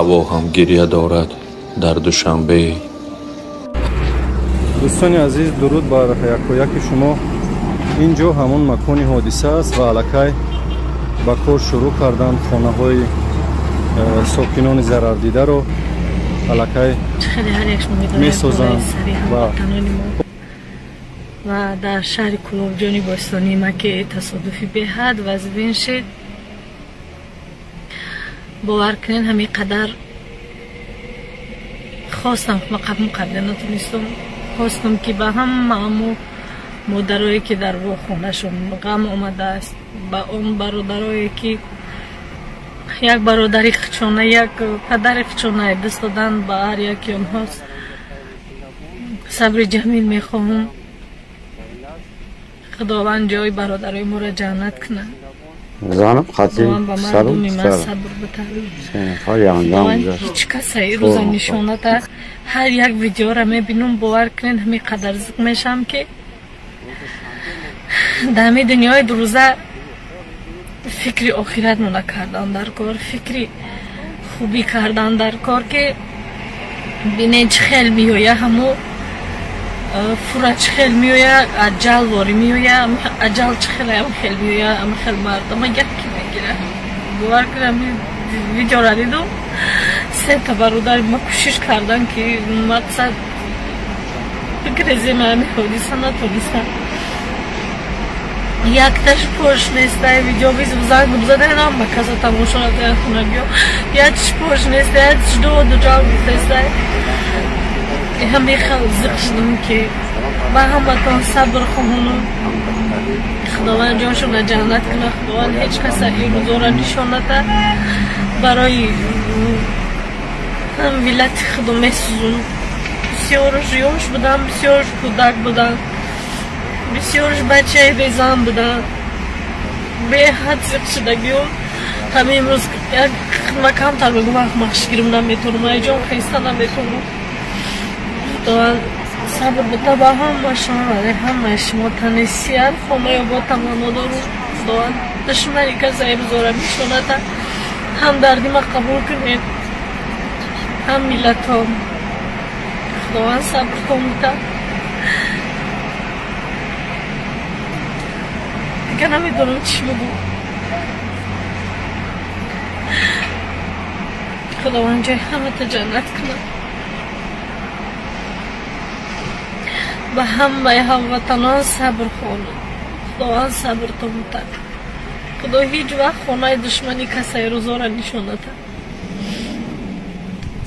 Ҳаво ҳам гиря дорад дар Душанбе. Дӯстони азиз, дуруд бар якояки шумо. Ин ҷо ҳамон макони ҳодиса аст ва аллакай ба кор шурӯъ карданд хонаҳои сокинони зарардидаро аллакай месозанд ва дар шаҳри Кӯлобҷони бостонии ма ки тасодуфи беҳад вазбин шид. Бовар кунед, ҳамин қадар хостам, муқабила натонистам. Хостам ки ба ҳама аму модарое ки дар хонашон ғам омадааст, ба он бародарое ки як бародари хичона, як падари хичона даст доданд, ба ҳар яки онҳо сабри ҷамил мехоҳам. Худованд ҷои бародарои моро ҷаннат кунад. Занам қатъи ба мардуми ман сабр битад. Ҳеҷ каса рӯза нишоната. Ҳар як видеора мебинам, бовар кунед, ҳамин қадар зиқ мешавам ки дар ҳамин дунёи дурӯза фикри охират мона кардан дар кор, фикри хубӣ кардан дар кор, ки бинед чӣ хел меоя, ҳамо фура чӣ хел меоя, аҷал ворӣ меоя, аҷал чӣ хел ам хел меоя, ам хел мардума яке мегира. Бовар кунед, видеора дидум, сета бародари ма кӯшиш кардан ки мақсад бигрезем ҳами ҳодиса, натонистам. Якташ пош нестай, видео занг задан ҳама каса тамошо накардан хунагиё. Якш пош нестай, якш доду ҷавоб нестай. Ҳамин хел зиқ шудам ки ба ҳаматон сабр хоҳонам. Худованд ҷоншонро ҷаннат кунад. Худованд ҳеҷ каса ин рӯзора нишон нада. Барои ҳам вилати худо месӯзум. Бисёрш ёш будам, бисёрш кӯдак будам, бисёрш бачаи безан будам. Беҳад зиқ шудагиём. Ҳамин имрӯз як ма камтар мегӯм, вақт махш гирим наметавонам, айҷон хеста наметавонам. Худованд сабр бита ба ҳама шумо, барои ҳамаи шумо тани сиҳат, хонаи обод таманно дорум. Худованд душмани каса рӯзора нишоната. Ҳам дарди ма қабул кунед, ҳам миллатом. Худованд сабртон бита. Дигар намедонам чӣ бигӯм. Худованд ҷои ҳамата ҷаннат кунад. Ба ҳамаи ҳамватанон сабр хонам. Худованд сабртон битад. Худо ҳеҷ вақт хонаи душмани касаи рӯзора нишон надад.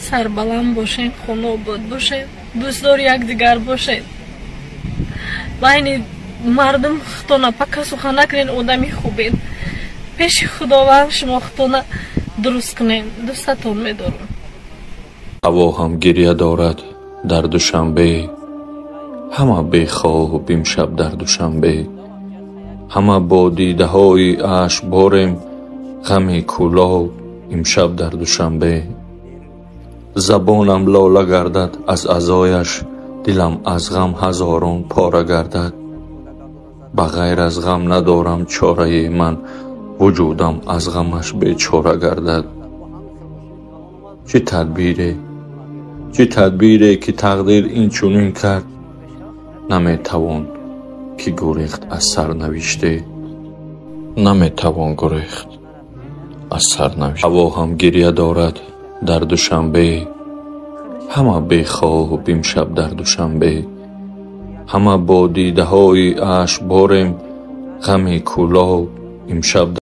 Сарбаланд бошем, хонаобод бошем, дӯстдори якдигар бошем. Байни мардум худтона пака сухан накунед, одами хубед. Пеши Худованд шумо худтона дуруст кунед. Дӯстатон медорам. Ҳаво ҳам гиря дорад дар Душанбе. Ҳама бехоб имшаб дар Душанбе. Ҳама бо дидаҳои ашкборем ғами Кӯлоб имшаб дар Душанбе. Забонам лола гардад аз азояш, дилам аз ғам ҳазорон пора гардад. Ба ғайр аз ғам надорам чораи ман, вуҷудам аз ғамаш бечора гардад. Чӣ тадбире, чӣ тадбире ки тақдир инчунин кард, наметавон ки гурехт аз сарнавиште, наметавон гурехт аз сарнавишт. Ҳаво ҳам гиря дорад дар Душанбе. Ҳама бехоб имшаб дар Душанбе. Ҳама бо дидаҳои ашкборем ғами Кӯлоб имшаб.